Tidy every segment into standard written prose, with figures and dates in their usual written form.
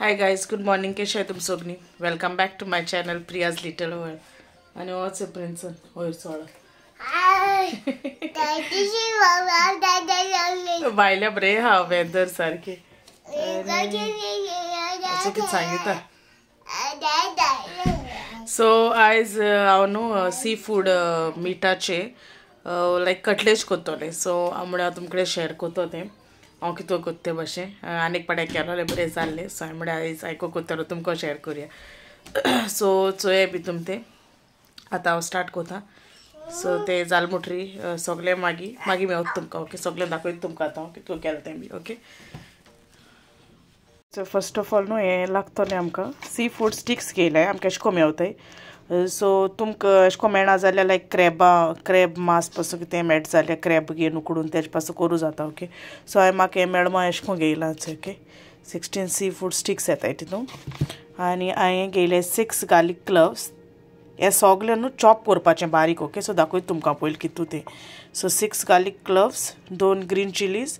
Hi guys, good morning. कैसे है तुम Sogani? Welcome back to my channel Priya's little world. आणि वाच प्रिन्सन होय सोडा बायल्या बरे हा वेदर सारखे अशें कितें सांगिता। सो आयज हांव न्हू सी फूड मिठाचे लायक कटलेट करतलें। सो हांव म्हळ्यार तुमकडे शेअर करता तें हांव कितें करता ते भशेन। आनी एक पाट्या केलोलें बरें जाल्लें। सो हांवें म्हळ्यार आयज आयको करतलो तुमकां शेअर करुया। सो चोया बी तुम तें आतां हांव स्टार्ट करता। सो ते जाल मुटरी सगळें मागीर मागीर मेवता तुमकां। ओके, सगळें दाखयता तुमकां आतां हांव कितको केलें तें बी। Okay, so first of all न्हू हें लागतलें आमकां सी फूड स्टिक्स घेयलाय आमकां एशें को मेवताय। सो तुमकां एशें को मेळना जाल्यार लायक क्रॅब मांस पासून कितें मेळटा जाल्यार क्रॅब घेवन उकडून तेजे पासून करूं जाता। ओके, सो हांवें म्हाका हें मेळमा एशें को घेयलां। ओके, 16 सी फूड स्टिक्स येताय तितून। आनी हांवें घेयले 6 गार्लीक क्लव्स। हे सगळें न्हू चॉप करपाचें बारीक। ओके, सो दाखयता तुमकां पयलीं कितू तें। So 6 garlic cloves, 2 green chillies,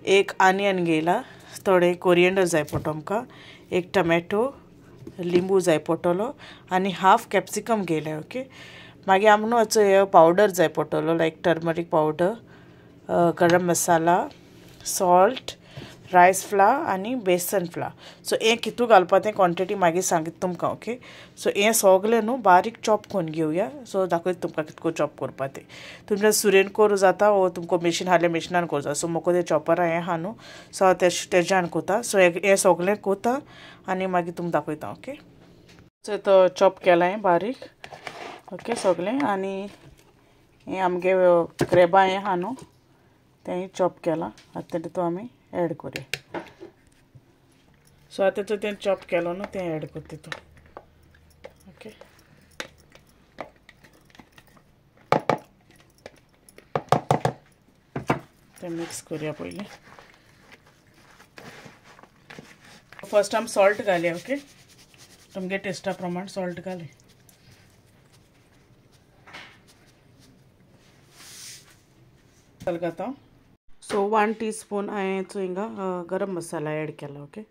1 onion घेयला, थोडे कोरिएंडर जाय पडटलो आमकां, 1 टमॅटो, लिंबू जाय पडटलो आनी हाफ कॅप्सिकम घेयलें। ओके, मागीर आमकां न्हू असो हे पावडर जाय पडटलो like turmeric powder, garam masala, salt, rice flour आनी बेसन फ्लार। सो हें कितू घालपा तें क्वॉन्टिटी मागीर सांगता तुमकां। ओके, सो हें सगळें न्हू बारीक चॉप करून घेवया। सो दाखयता तुमकां कितको चॉप करपा तें। तुमच्या सुरेन करूं जाता वो तुमकां मेशीन हाडल्यार मेशिनान करूं जाता। सो म्हाका तें चॉपरा हें आहा न्हू, सो हांव तेज्यान करता। सो हें सगळें करता आनी मागीर तुमकां दाखयता। ओके, सो तो चॉप केलां हें बारीक। ओके, सगळें आनी हें आमगे क्रॅबा हें आहा न्हू तेंय चॉप केलां। आतां तितून आमी एड करूया। सो आतां तो तें चॉप केलो न्हू तें एड करता तितून। ओके, तें मिक्स करूया पयलीं। फर्स्ट आमी सॉल्ट घालया। ओके, तुमगे टेस्टा प्रमाण सॉल्ट घालया। घालता। सो 1 टीस्पून हांवें हिंगा गरम मसाला एड केला। ओके,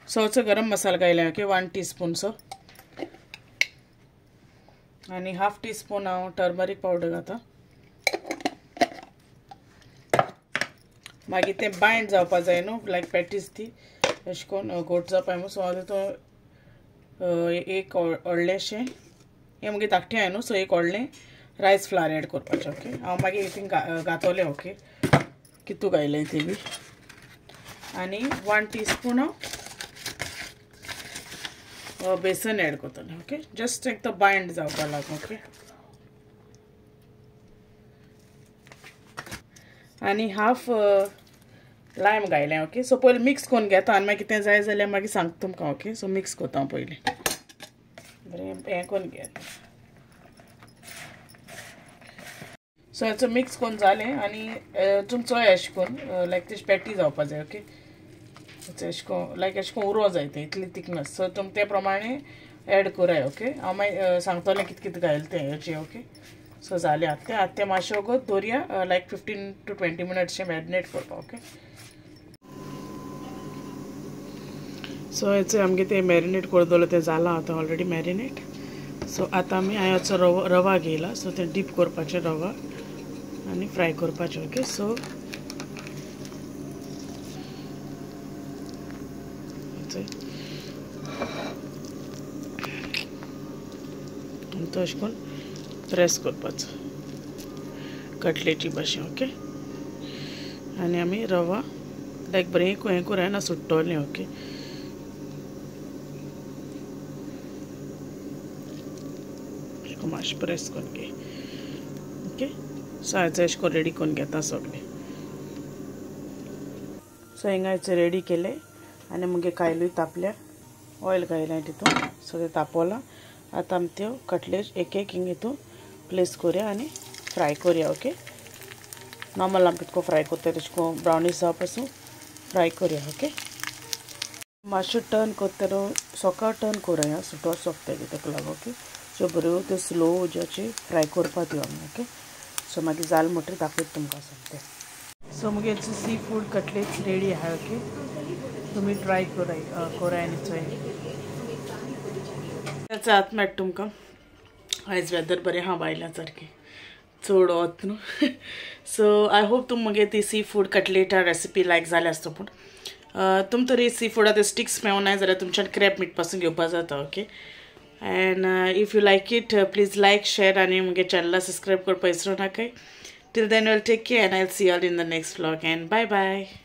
सो गरम मसाला घायला। ओके, 1 टीस्पून सो आनी हाफ टीस्पून हांव टर्मरीक पावडर घाता। मागीर तें बायंड जावपा जाय न्हू लायक पॅटीस ती अशें करून गोट जावपा जाय। सो हांव तितून एक व्हडलेंशें हें मागीर धाकटें आहा न्हू, सो एक व्हडलें रायस फ्लार एड करपाचें। ओके, हांव मागीर हितून घातलें। ओके, कितू घायलें तें बी। आनी 1 टीस्पून हांव बेसन एड करतलें। ओके, जस्ट एक तो बायंड जावपा लागून। ओके, आनी हाफ लायम घायलें। ओके, सो पयलीं मिक्स करून घेता आनी मागीर कितें जाय जाल्यार मागीर सांगता तुमकां। ओके, सो मिक्स करता हांव पयलीं बरें हें करून घेता। सो हेचो मिक्स करून जालें आनी तुमचो एश करून लायक तेश पॅटी जावपा जाय। ओके, एश करून लायक एश करून उरो जाय तें इतली थिकनस। सो तुम ते प्रमाणे एड कराय। ओके, हांव मागीर सांगतलें कितें कितें घायलें तें हेचें। ओके, सो जालें आतां तें। आतां तें मातशें वगत दवरया लायक 15 to 20 minutes marinate करपाक। ओके, सो हेचो आमगे तें मॅरिनेट करून दवरलें तें जालां आतां ऑलरेडी मॅरिनेट। सो आतां आमी हांवें हाचो रवा घेयला। सो तें डीप करपाचें रवा आनी फ्राय करपाचें। ओके, सो तो अशें करून प्रेस करपाचो कटलेटी भाशेन। ओके, आनी आमी रवा लायक बरें हें करूं ना सुट्टलें। ओके, मातशें प्रेस करून घे। ओके, सो हांवें अशें करून रेडी करून घेता सगळें। सो हिंगा हांवें रेडी केलें आनी मुगे कायलूय तापल्या, ऑयल घायलें तितून। सो तें तापोलां। आतां आमी त्यो कटलेट एक एक हिंगा हितून प्लेस करुया आनी फ्राय करुया। ओके, नॉर्मल आमी कितको फ्राय करता तशें करून ब्रावनीश जावपा पासून फ्राय करुया। ओके, मातशें टर्न करतना सकाळ टर्न करुया, सुटोवंक शकता ताका लागून। ओके, सो बऱ्यो त्यो स्लो उज्याचेर फ्राय करपा त्यो आमी। ओके, सो मागीर जालें म्हणटकीर दाखयता तुमकां सांगता। सो मुगे सी फूड कटलेट्स रेडी आहाय. ओके, तुमी ट्राय कराय कराय आनी चोय. त्याचा आत मेळटा तुमकां. आयज वेदर बरें आहा भायल्या सारकें, चड वत न्हू. सो I hope तुम मुगे ती सी फूड कटलेटा रेसिपी लायक जाल्या आसतो. पूण तुम तरी सी फुडा ते स्टिक्स मेवनाय जाल्यार तुमच्यान क्रॅब मीट पासून घेवपा जाता. Okay, and if you like it, please like, share आनी मुगे चॅनला सबस्क्रायब करपा विसरूं नाकाय. Till then, we'll take care and I'll see you all in the next vlog, and bye bye.